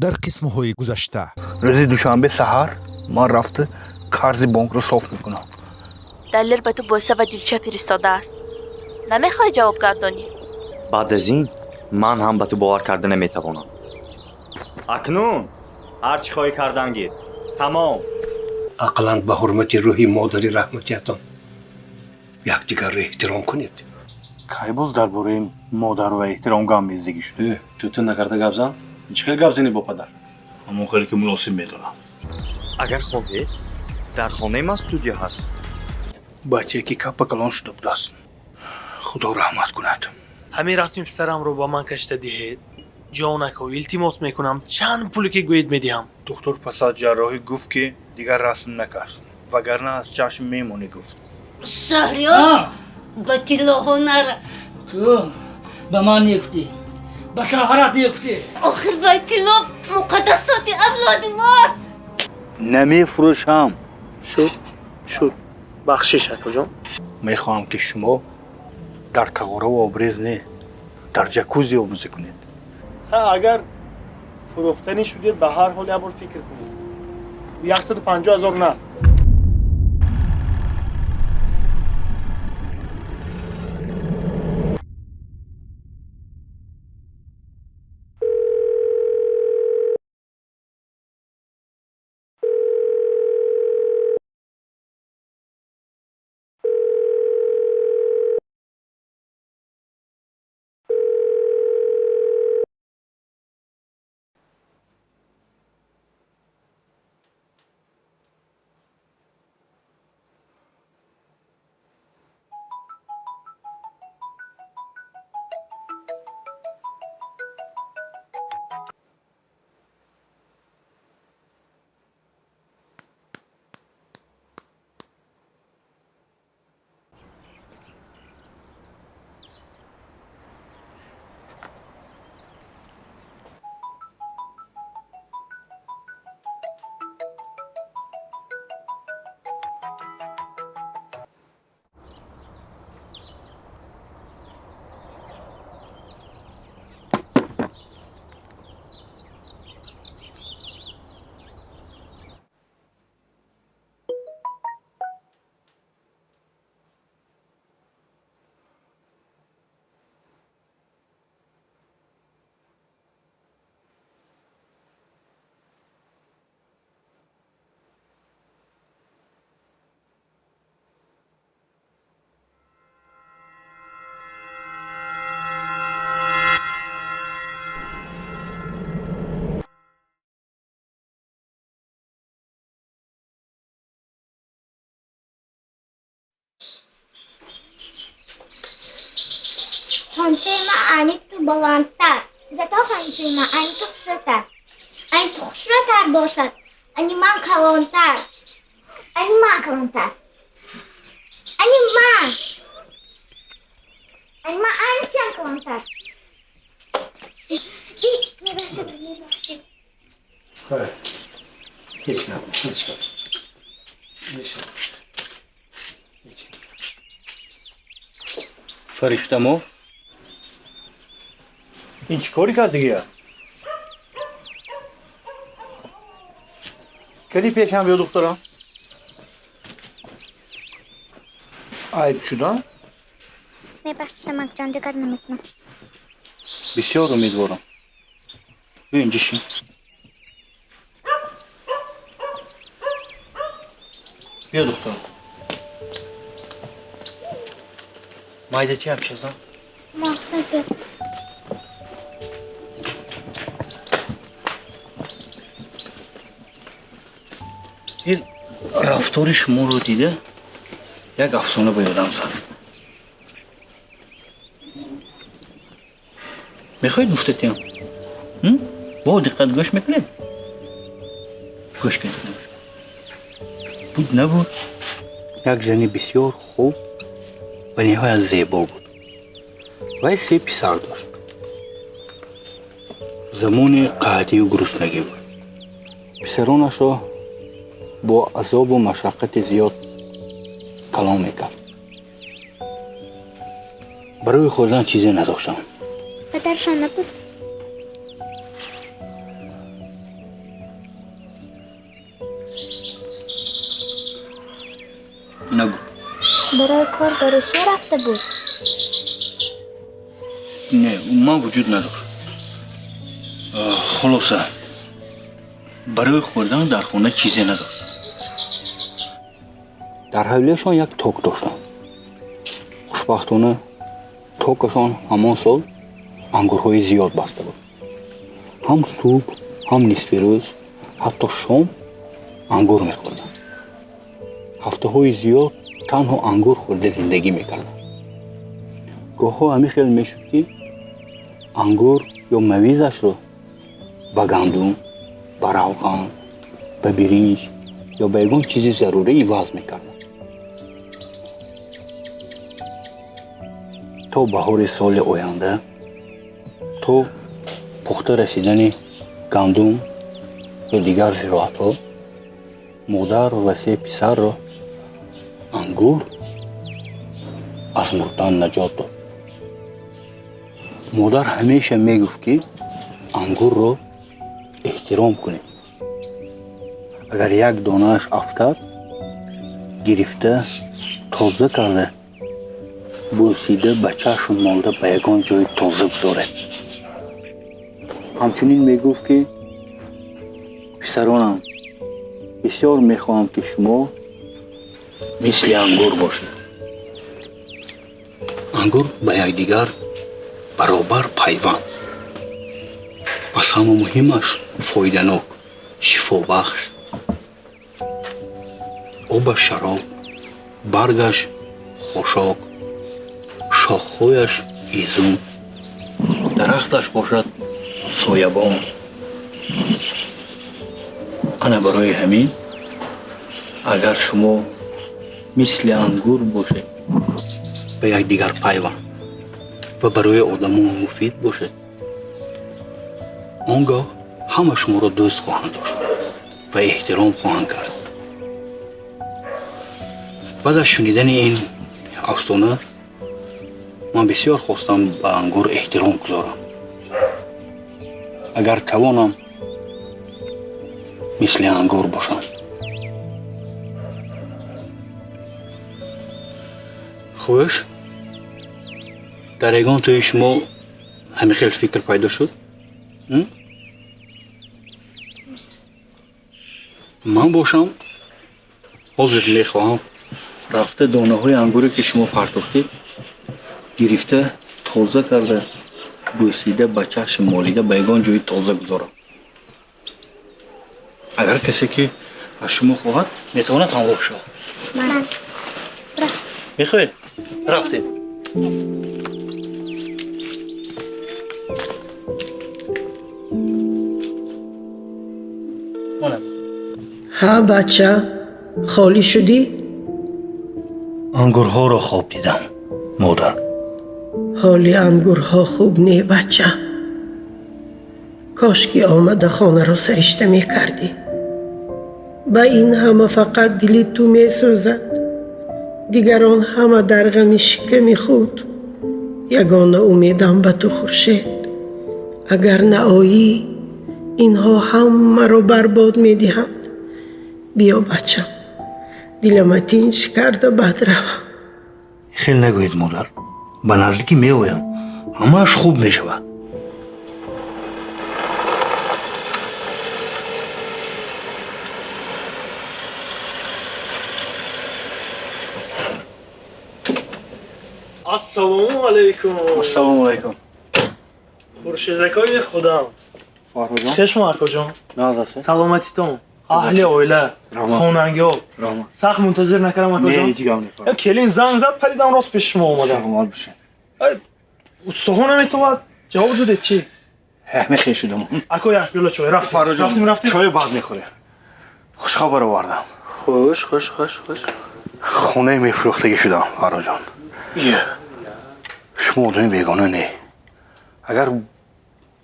Дар қисмҳои гузашта Рӯзи душанбе саҳар ман рафта қарзи бонкро соф мекунам. Далер ба ту бӯса ва дилча фиристодааст. Намехоҳӣ ҷавоб гардонӣ? Баъд аз ин ман ҳам ба ту бовар карда наметавонам. Акнун ҳар чӣ хоҳӣ кардан гир. Тамом. Ақаллан ба ҳурмати рӯҳи модари раҳматиятон якдигарро эҳтиром кунед. Кай боз дар бораи модар ва эҳтиром гап мезадагӣ шуд? Ту ту накарда гап зан? Чӣ хел гап занӣ бо падар? Ҳамон хеле ки муносиб медонам. Агар хоҳед, дар хонаи ман студия ҳаст. Бачае ки каппа калон шуда будааст. Худо раҳмат кунад. Ҳамин расми писарамро ба ман кашида диҳед. Ҷонако, илтимос мекунам, чанд пуле ки гӯед медиҳам. Духтур пас аз ҷарроҳӣ гуфт, ки дигар расм накард, вагарна аз чашм мемонӣ, гуфт. Шаҳриёр, ба тиллоҳо нарас. Ту ба ман негуфтӣ, ба шавҳарат негуфтӣ. Охир вай тилло муқаддасоти авлоди мост. Намефурӯшам. Шуд, шуд. Бахшиш, акоҷон. Мехоҳам, ки шумо дар тағораву обрез не, дар ҷакузи обозӣ кунед. Ха, агар фурӯхтанӣ шудед, ба ҳар ҳол як бор фикр кунед. 150 000 на. Хончаи ман ани ту баландтар, зато хончаи ман ани ту хушрӯтар. Ани ту хушрӯтар бошад, ани ман калонтар. Ани ман калонтар. Ани ман. Ани ман ани тиам калонтар. Мебахшед, мебахшед. Ҳеҷ гап, ҳеҷ гап. Мешавад. Фариштамо, ин чӣ корӣ кардигия? Кади пешам биё, духтарам. Айб шудам? Мебахшед, амакҷон, дигар намекунам. Бисёр умедворам. Биё инҷа шин. Биё, духтарам. Майда чи ҳамшазан? Мақсад. Ин рафтори шуморо дида як афсона ба ёдам зад. Мехоҳед гуфта тиям? Бо диққат гӯш мекунед? Гӯш кунед. Буд набуд, як зани бисёр хуб ва ниҳоят зебо буд. Вай се писар дошт. Замони қаҳтию гуруснагӣ буд. Писаронашро бо азобу машаққати зиёд калон мекард. Барои хӯрдан чизе надоштам. Падаршон набуд? Барои кор ба Русия рафта буд. Не, умуман вуҷуд надошт. Хулоса, барои хӯрдан дар хона чизе надошт. Дар ҳавлияшон як ток доштанд. Хушбахтона токашон ҳамон сол ангурҳои зиёд баста буд. Ҳам субҳ, ҳам нисфи рӯз, ҳатто шом ангур мехӯрданд. Ҳафтаҳои зиёд танҳо ангур хӯрда зиндагӣ мекарданд. Гоҳҳо ҳамин хел мешуд, ки ангур ё мавизашро ба гандум, ба равған, ба биринҷ ё ба ягон чизи зарурӣ иваз мекарданд. То баҳори соли оянда, то пухта расидани гандум ё дигар зироатҳо, модар ва се писарро ангур аз мурдан наҷот дод. Модар ҳамеша мегуфт, ки ангурро эҳтиром кунед. Агар як донааш афтад, гирифта, тоза карда, бӯсида, ба чашм молда ба ягон ҷои тоза гузоред. Ҳамчунин мегуфт, ки писаронам, бисёр мехоҳам, ки шумо мисли ангур бошед. Ангур ба якдигар баробар пайванд. Аз ҳама муҳимаш фоиданок, шифобахш. Обаш шароб, баргаш хошок, шохҳояш ҳезум, дарахташ бошад соябон. Ана барои ҳамин агар шумо мисли ангур бошед, ба якдигар пайванд ва барои одамон муфид бошед, он гоҳ ҳама шуморо дӯст хоҳанд дошт ва эҳтиром хоҳанд кард. Баъд аз шунидани ин афсона ман бисёр хостам ба ангур эҳтиром гузорам. Агар тавонам мисли ангур бошам. Хуш, дар ягон тӯи шумо ҳамин хел фикр пайдо шуд? Ман бошам ҳозир мехоҳам рафта донаҳои ангуре, ки шумо партохтед, гирифта, тоза карда, бӯсида, ба чашм молида ба ягон ҷои тоза гузорам. Агар касе ки аз шумо хоҳад, метавонад ҳамроҳ шавад. Ман. Мехоҳед? Рафтем. Ҳа, бача, холӣ шудӣ? Ангурҳоро хоб дидам, модар. Ҳоли ангурҳо хуб не, бача. Кош ки омада хонаро саришта мекардӣ. Ба ин ҳама фақат дили ту месӯзад. Дигарон ҳама дар ғами шиками худ. Ягона умедам ба ту, Хуршед. Агар наоӣ, инҳо ҳамаро барбод медиҳанд. Биё, бачам, дилама тинч карда баъд равам. Хел нагӯед, модар. Ба наздикӣ меоям. Ҳамааш хуб мешавад. Ассалому алайкум. Ассалому алайкум. Хуршедакои худам. Фарҳодҷон. Хешмо, акоҷон. Нағз ҳастед? Саломатитон. Аҳли оила, хонангиҳо. Сахт мунтазир накардам, акоҷон? Не, ҳеҷ гап не. Келин занг зад, паридам рост пеши шумо омадам. Саломат бошед. Устоҳо наметавад? Ҷавоб додед чӣ? Мехел шудам. Ако, як пиёла чой. Рафтем. Рафтем, рафтем. Чой баъд мехӯрем. Хушхабар овардам. Хуш, хуш, хуш, хуш. Хонаи мефурӯхтагӣ шудам, Фарҳодҷон. Шумо одами бегона не. Агар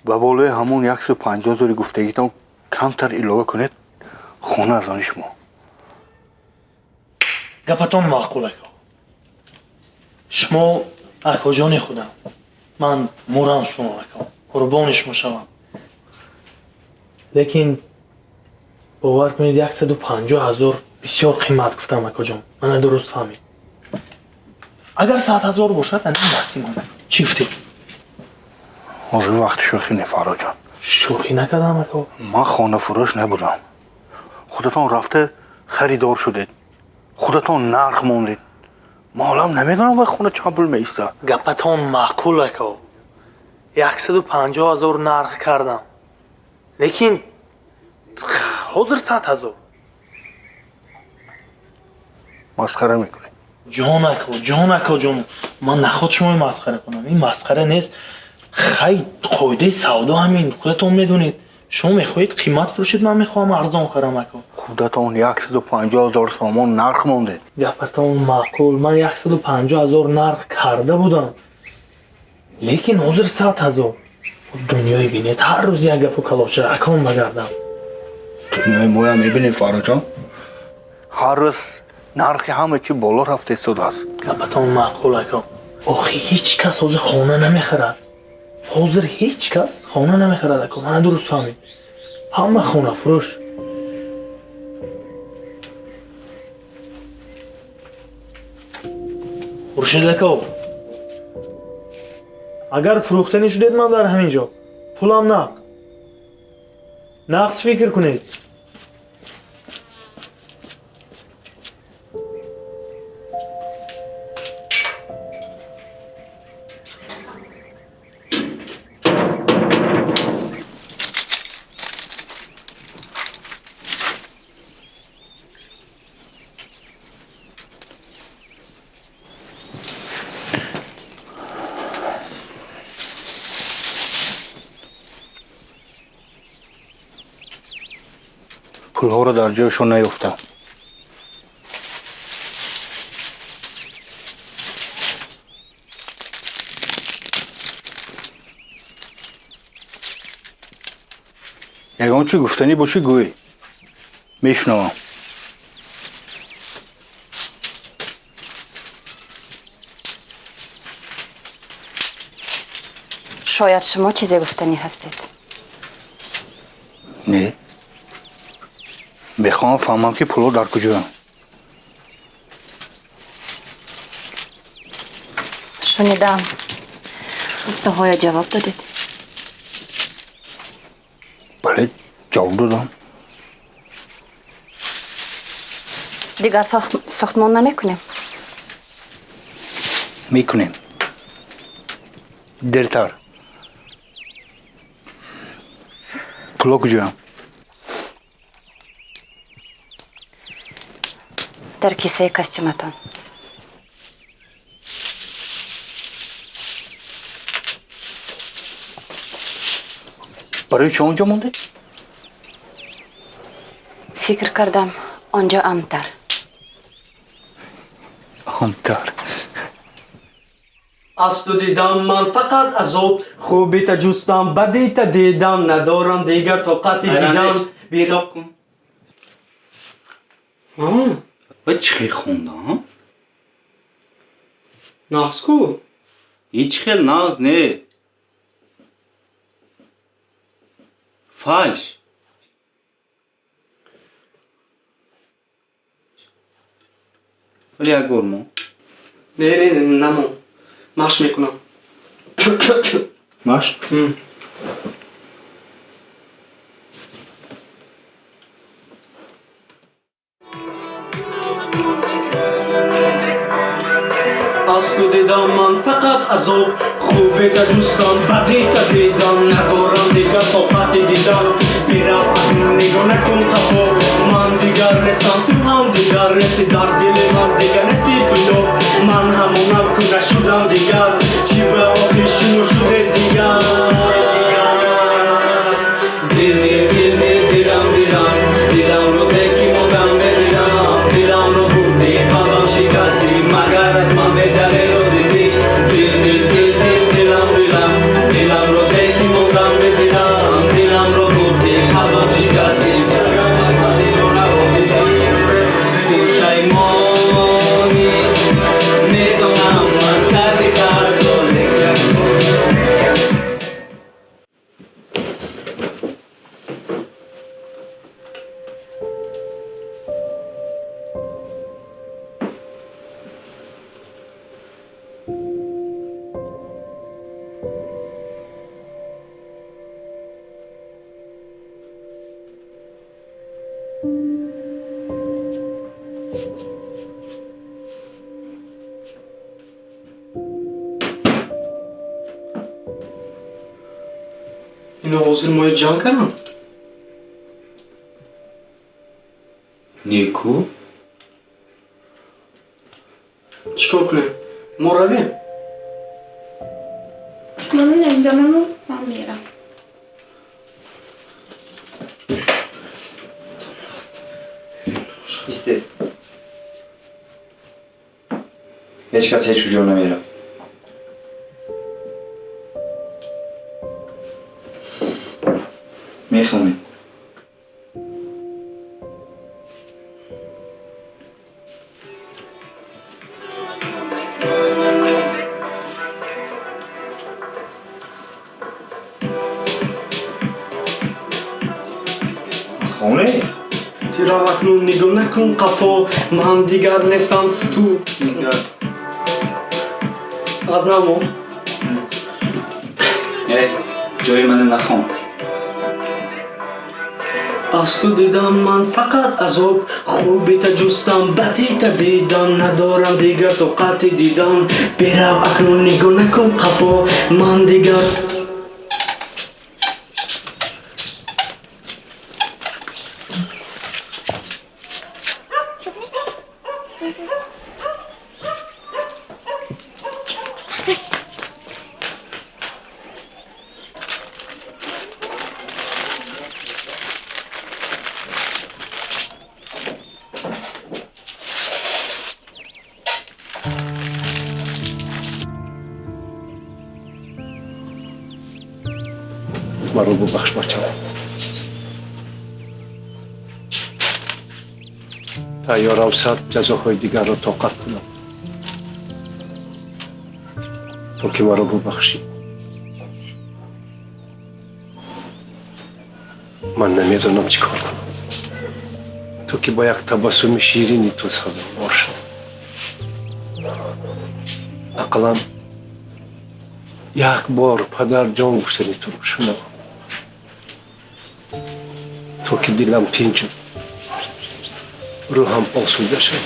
ба болои ҳамон 150 ҳазори гуфтагитон камтар илова кунед, хона аз они шумо. Гапатон маъқул, ако. Шумо акоҷони худам. Ман мурам шумо, ако. Қурбони шумо шавам. Лекин бовар кунед, 150 ҳазор бисёр қимат гуфтам, акоҷон. Мана дуруст фаҳмид. Агар 100 000 бошад, ана дасти ман. Чӣ гуфтед? Ҳозир вақти шӯхӣ не, Фарроҷон. Шӯхӣ накардам, ако. Ман хонафурӯш набудам. Худатон рафта харидор шудед, худатон нарх мондед. Ман ҳолам намедонам, вай хона чанд пул меистад. Гапатон маъқул, ако. 150 000 нарх кардам, лекин ҳозир 100 000. Масхара мекунед. Ҷон ако, ҷон, ако ҷон, ман наход шумои масхара кунам. Ин масхара нест. Хай, қоидаи савдо ҳамин, худатон медонед. Шумо мехоҳед қимат фурӯшед, ман мехоҳам арзон харам, ако. Худатон 150 000 сомон нарх мондед. Гапатон маъқул, ман 150 000 нарх карда будам, лекин ҳозир 100 000. Дунёи бинед, ҳар рӯз як гапу калоша, акон багардам. Дунёи моям мебинед, Фарроҷон, ҳар рӯз нархи ҳама чи боло рафта истодааст. Гапатон маъқул, ако. Охи, ҳеҷ кас ҳозир хона намехарад. Ҳозир ҳеҷ кас хона намехарад, ако, мана дуруст фаҳмед, ҳама хонафурӯш. Хуршед ако, агар фурӯхтанӣ шудед, ман дар ҳамин ҷо, пулам нақд. Нақд фикр кунед. Пулҳоро дар ҷойшон наёфтам. Ягон чӣ гуфтанӣ бошӣ, гӯй, мешунавам. Шояд шумо чизе гуфтанӣ ҳастед. Не, мехоҳам фаҳмам, ки пулҳо дар куҷоянд. Шунидам, устаҳоя ҷавоб додед. Бале, ҷавоб додам. Дигар сохтмон намекунем? Мекунем, дертар. Пулҳо куҷоянд? Дар кисаи костюматон. Барои чӣ он ҷо монде? Фикр кардам, он ҷо амнтар. Амнтар. Аз ту дидам ман фақат азоб, хубита ҷустам, бадита дидам, надорам дигар тоқати дидан. Стоп кун. Ва чӣ хел хонда? Нағз ку? Ҳеҷ хел нағз не. Фальш. Вале як бор мо. Не, не, намон. Машқ мекунам. Машқ? Аз ту дидам ман фақат азоб, хубита ҷустам, бадита дидам, надорам дигар тоқати дидан. Бирав, акнун нигоҳ накун қафо, ман дигар нестам, ту ҳам дигар нести, дар дили ман дигар нести туё. Ман ҳамонам ку нашудам дигар, чӣ ба охир шумо шудед дигар. Дил, дил, дил, дил, дилам, дилам, диламро деки модам бедилам, диламро бурдӣ, қалбам шикастӣ, магар аз ман беҳтареро дидӣ. Дил, дил, дил, дил, дилам, дилам, диламро деки модам бедилам, диламро бурдӣ, қалбам шикастӣ, магар аз ман диронаро дидӣ. Пушаймонӣ, медонам, ман карди хато. Ино ҳозир моя ҷанг кардам? Неку? Чӣ кор кунем? Мо равем? Шуморо намедонаму ман мерам. Истед. Ҳеҷ кас ҳеҷ куҷо намерад. Мехонем. Хоне? Тирав акнун нигоҳ накун қафо, ман дигар нестам ту. Дигар. Аз намо? Э, ҷои мана нахон. Аз ту дидам ман фақат азоб, хубита ҷустам, бадита дидам, надорам дигар тоқати дидан. Бирав акнун нигоҳ накун қафо, ман дигар. Маро бубахш, бачам. Тайёрам 100 ҷазоҳои дигарро тоқат кунам, то ки маро бубахшӣ. Ман намедонам чӣ кор кунам, то ки ба як табассуми ширини ту сазовор шавам. Ақаллан як бор падарҷон гуфтани туро шунавам, то ки дилам тинҷад, рӯҳам осуда шавад.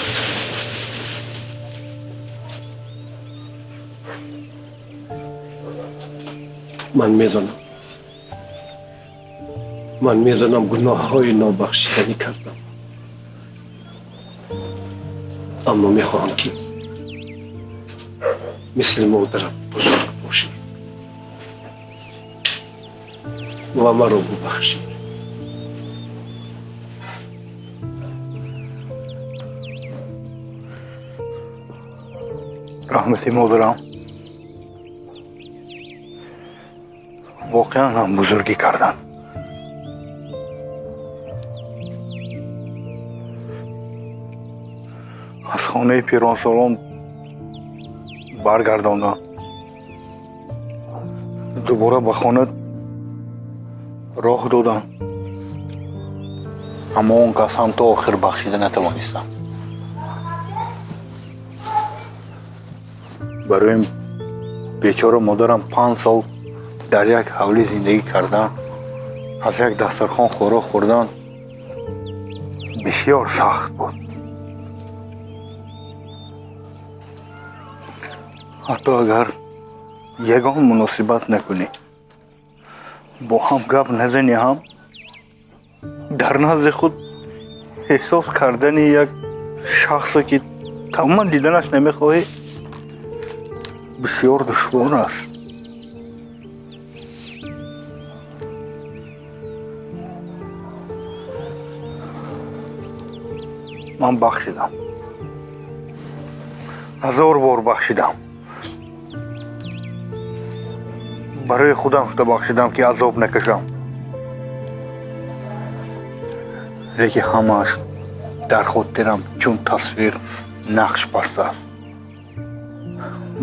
Ман медонам гуноҳҳои нобахшиданӣ кардам, аммо мехоҳам ки мисли модарат бузург бошӣ ва маро бубахшӣ. Раҳмати модарам воқеан ҳам бузургӣ карданд. Аз хонаи пиронсолон баргардонданд, дубора ба хона роҳ доданд, аммо он кас ҳам то охир бахшида натавонистам. Барои бечора модарам 5 сол дар як ҳавлӣ зиндагӣ кардан, аз як дастархон хӯрок хӯрдан бисёр сахт буд. Ҳатто агар ягон муносибат накунӣ, бо ҳам гап назанӣ ҳам, дар назди худ эҳсос кардани як шахсе ки тамоман диданаш намехоҳӣ бисёр душвор аст. Ман бахшидам, 1000 бор бахшидам. Барои худам шуда бахшидам ки азоб накашам. Лекин ҳамааш дар хотирам чун тасвир нақш бастааст.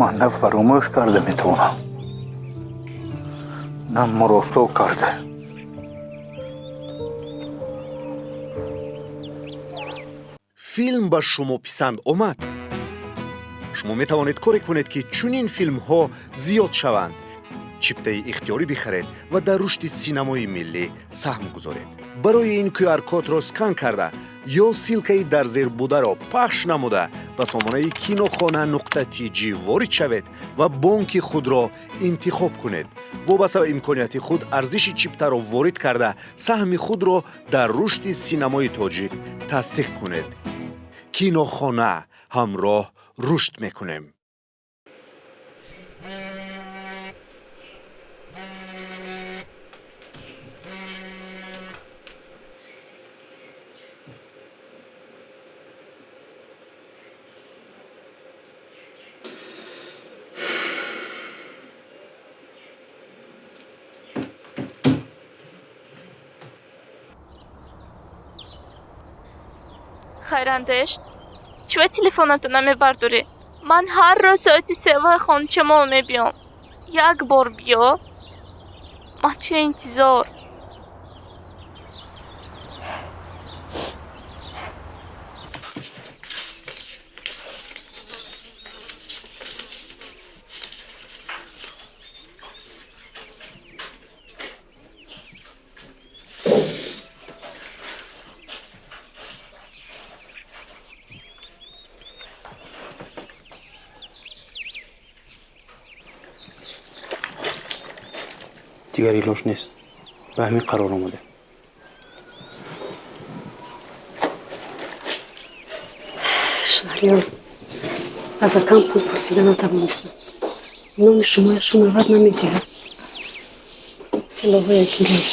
Ман на фаромӯш карда метавонам, на муросо карда. Филм ба шумо писанд омад? Шумо метавонед коре кунед, ки чунин филмҳо зиёд шаванд. Чиптаи ихтиёрӣ бихаред ва дар рушди синамои миллӣ саҳм гузоред. Барои ин QR-кодро скан карда ё ссылкаи дар зер бударо пахш намуда ба сомонаи кинохона нуқта tg ворид шавед ва бонки худро интихоб кунед. Вобаста ба имконияти худ арзиши чиптаро ворид карда саҳми худро дар рушди синамои тоҷик тасдиқ кунед. Кинохона, ҳамроҳ рушд мекунем. Хайрандеш, чӯ телефонато намебардорӣ? Ман ҳар рӯз соати севаи хончамо мебиём. Як бор биё. Ман че интизор. Дигар илоҷ нест, ба ҳамин қарор омадем. Шаҳриёр, аз акам пул пурсида натавонистам. Номи шумоя шунавад намедиҳад. Тиллоҳоя гиред.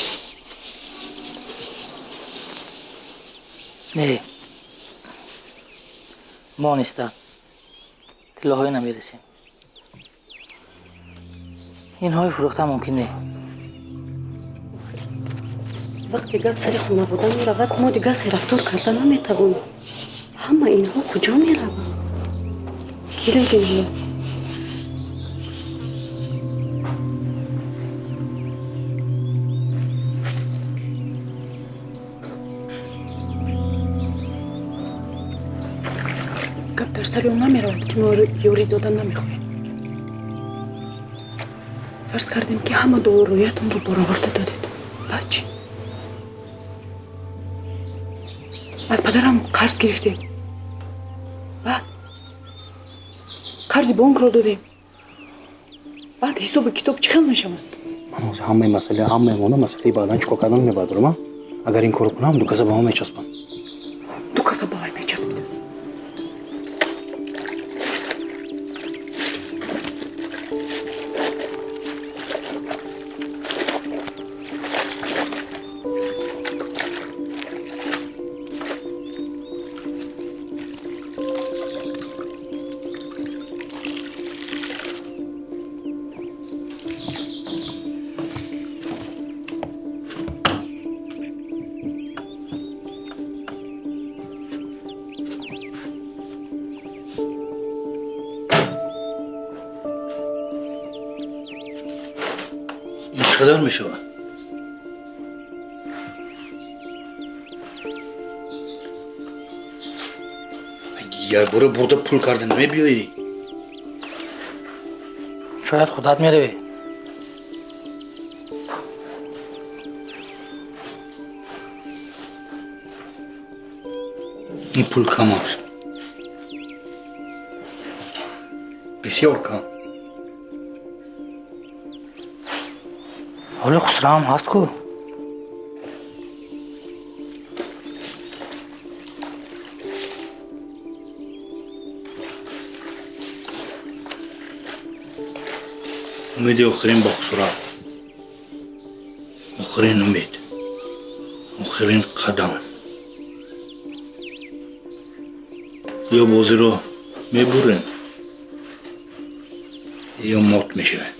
Не, мо нестам, тиллоҳое намерасем. Инҳои фурӯхта мумкин не. Вақте гап сари хонавода меравад, мо дигар рафтор карда наметавонем. Ҳама инҳо куҷо мераванд? Гиред инҳо. Гап дар сари он намеравад, ки мо ёрӣ додан намехоҳем. Фарз кардем, ки ҳама дуорӯятонро бароварда додед. Баъд чӣ? Аз падарам қарз гирифтем. Баъд қарзи бонкро додем. Баъд ҳисобу китоб чӣ хел мешавад? Ман ҳозир ҳамаи масъала, ҳамаи мона масъалаи баъдан чӣ кор кардан мебардорам. Агар ин корро кунам, ду каса ба ман мечаспанд. Ду каса ба вай мечаспидааст. Чӣ қадар мешавад? Якбора бурда пул карда намебиёӣ? Шояд худат меравӣ. Ин пул кам аст, бисёр кам. Ҳоли Хусравам ҳаст ку? Умеди охирин ба Хусрав, охирин умед, охирин қадам. Ё бозиро мебурем, ё мот мешавем.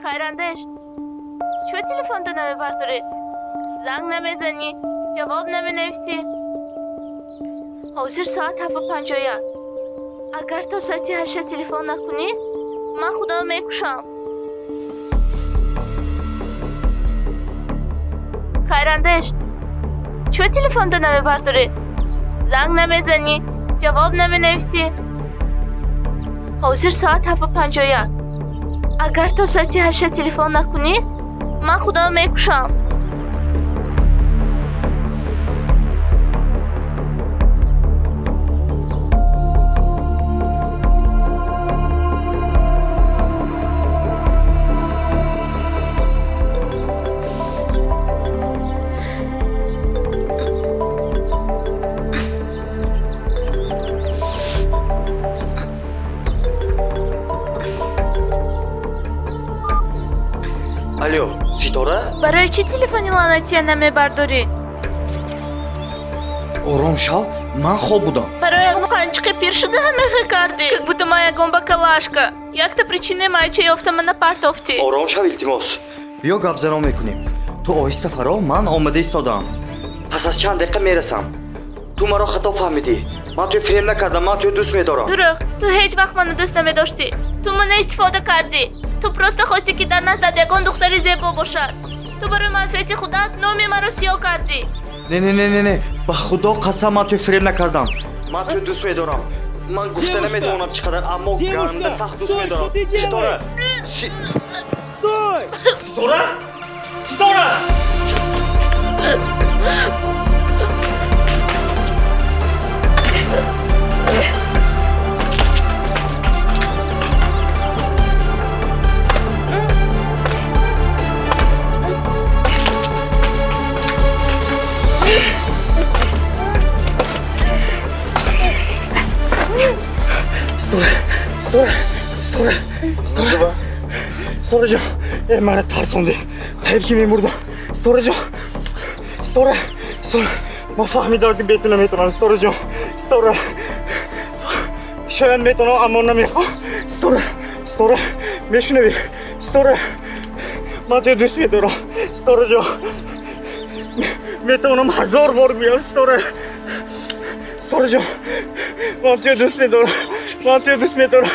Хайрандеш, чё телефонта намебардорӣ? Занг намезанӣ, ҷавоб наменависӣ. Ҳозир соат 7:51. Агар то соати 8 телефон накунӣ, ман худамро мекушам. Хайрандеш, чё телефонта намебардорӣ? Занг намезанӣ, ҷавоб наменависӣ. Ҳозир соат 7:51. Агар то соати 8 телефон накунӣ, ман худамро мекушам. Алло, Ситора? Барои чӣ телефони лаънатия намебардорӣ? Ором шав, ман хоб будам. Барои ягон қанчиқи пир шуда ҳамеха кардӣ? Как будто ман ягон бакалашка. Якта причинаи майча ёфта мана партофтӣ. Ором шав, илтимос. Биё гапзанон мекунем. Ту оҳиста фаро, ман омада истодаам. Пас аз чанд дақиқа мерасам. Ту маро хато фаҳмидӣ. Ман туро фиреб накардам, ман туро дӯст медорам. Дурӯғ, ту ҳеҷ вақт маро дӯст намедоштӣ. Ту мана истифода кардӣ. Ту просто хостӣ, ки дар наздат ягон духтари зебо бошад. Ту барои манфиати худат номи маро сиёҳ кардӣ. Не, не, не, не, не, ба худо қасам, ман туро фиреб накардам. Ман туро дӯст медорам. Ман гуфта наметавонам чӣ қадар, аммо ганда сахт дӯст медорам. Ситора! Стой! Ситора! Ситора! Ситора, Ситора, Ситора, Ситора. Ситора ҷон, мана тарсонди. Қариб ки мемурдам. Ситора ҷон, Ситора, Ситора, ман фаҳмидам, ки бе ту наметавонам. Ситора ҷон, Ситора, шояд метавонам, аммо намехоҳам. Ситора, Ситора, мешунавӣ? Ситора, ман туро дӯст медорам. Ситора ҷон, метавонам ҳазор бор гӯям. Ситора, Ситора ҷон, ман туро дӯст медорам, ман туро дӯст медорам.